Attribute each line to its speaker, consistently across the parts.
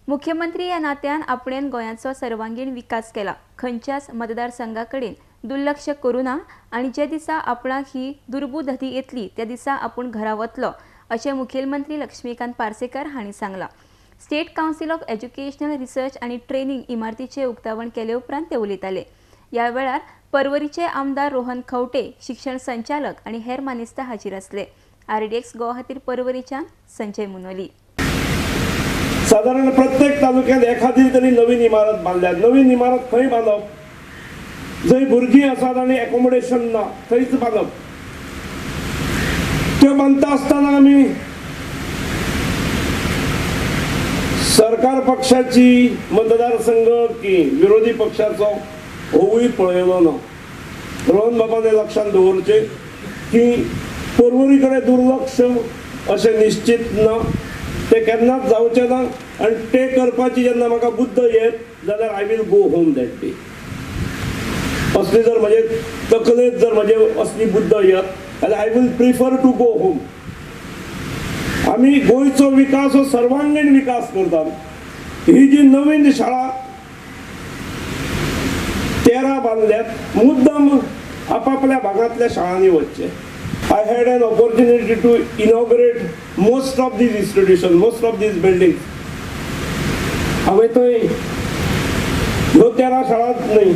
Speaker 1: मुख्यमंत्री ह्या नात्यान आपणेन गोंयाचो सर्वांगीण विकास केला, खंयच्याच मतदारसंघा कडेन दुर्लक्ष करूं ना आनी जे दिसा आपणाक ही दुर्बुद्धी येतली त्या दिसा आपूण घरा वतलो अशें मुखेलमंत्री लक्ष्मीकांत पार्सेकर हांणी सांगलां. State council of educational research आनी ट्रेनिंग इमारतीचें उक्तावण केले उपरांत ते उलयताले. ह्या वेळार पर्वरीचे आमदार रोहन खंवटे, शिक्षण संचालक आनी हेर मानेस्त हाजीर आसले. आरडीएक्स गोवा खातीर पर्वरीच्यान संजय मुनोली.
Speaker 2: साधारण प्रत्येक तालुक्यात एखादी तरी नवीन इमारत बांदल्या. नवीन इमारत खंय बांदप? जंय भुरगीं आसात आनी एकोमोडेशन ना थंयच बांदप. त्यो बांदता आसतना आमी सरकार पक्षाची मतदारसंघ की विरोधी पक्षाचो होवूय पळयलो ना. रोहन बाबान लक्षांत दवरचें की पर्वरी कडेन दुर्लक्ष अशें निश्चित ना, ते केन्नाच जावचें ना आनी ते करपाची जेन्ना म्हाका बुद्द येत जाल्यार I will go home that day. असली जर म्हजे तकलेंत जर म्हजे असली बुद्द येत जाल्यार I will prefer to go home. आमी गोंयचो विकास हो सर्वांगीण विकास करतात. ही जी नवीन शाळा 13 बांदल्यात मुद्दम आपापल्या भागांतल्या शाळांनी वचचें. I had an opportunity to inaugurate most of these institutions, most of these buildings. हांवें थंय ह्यो 13 शाळाच न्हय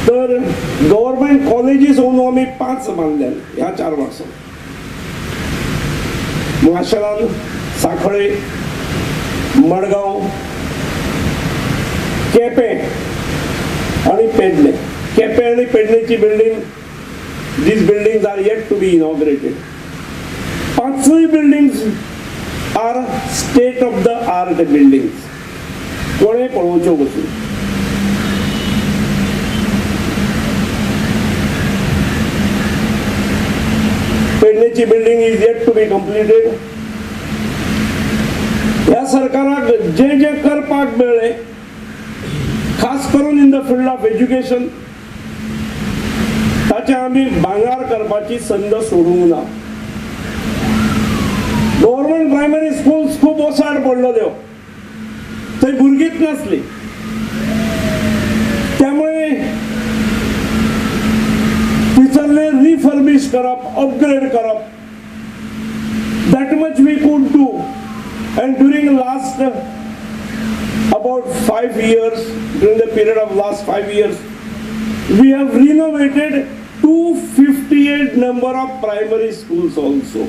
Speaker 2: तर गव्हर्मेंट कॉलेजीस अंदू आमी 5 बांदल्यात ह्या 4 वर्सां. माशेलान, सांखळे, मडगांव, केपें आनी पेडणे. केपें आनी पेडणेची building, these buildings are yet to be inaugurated. 5 buildings are state of the art buildings. कोणे पळोवच्यो वचून. पेडणेची building is yet to be completed. ह्या सरकाराक जे जे करपाक मेळ्ळें खास करून in the field of education ताचे आमी भांगार करपाची संद सोडूंक ना. गव्हर्मेंट प्रायमरी स्कूल्स खूब ओसाड पडलेल्यो, थंय भुरगींच नासली, त्यामुळे टिचरले रिफर्बिश करप, अपग्रेड करप, that much we could do. And during last about 5 years, during the period of last 5 years, we have renovated 258 number of primary schools also.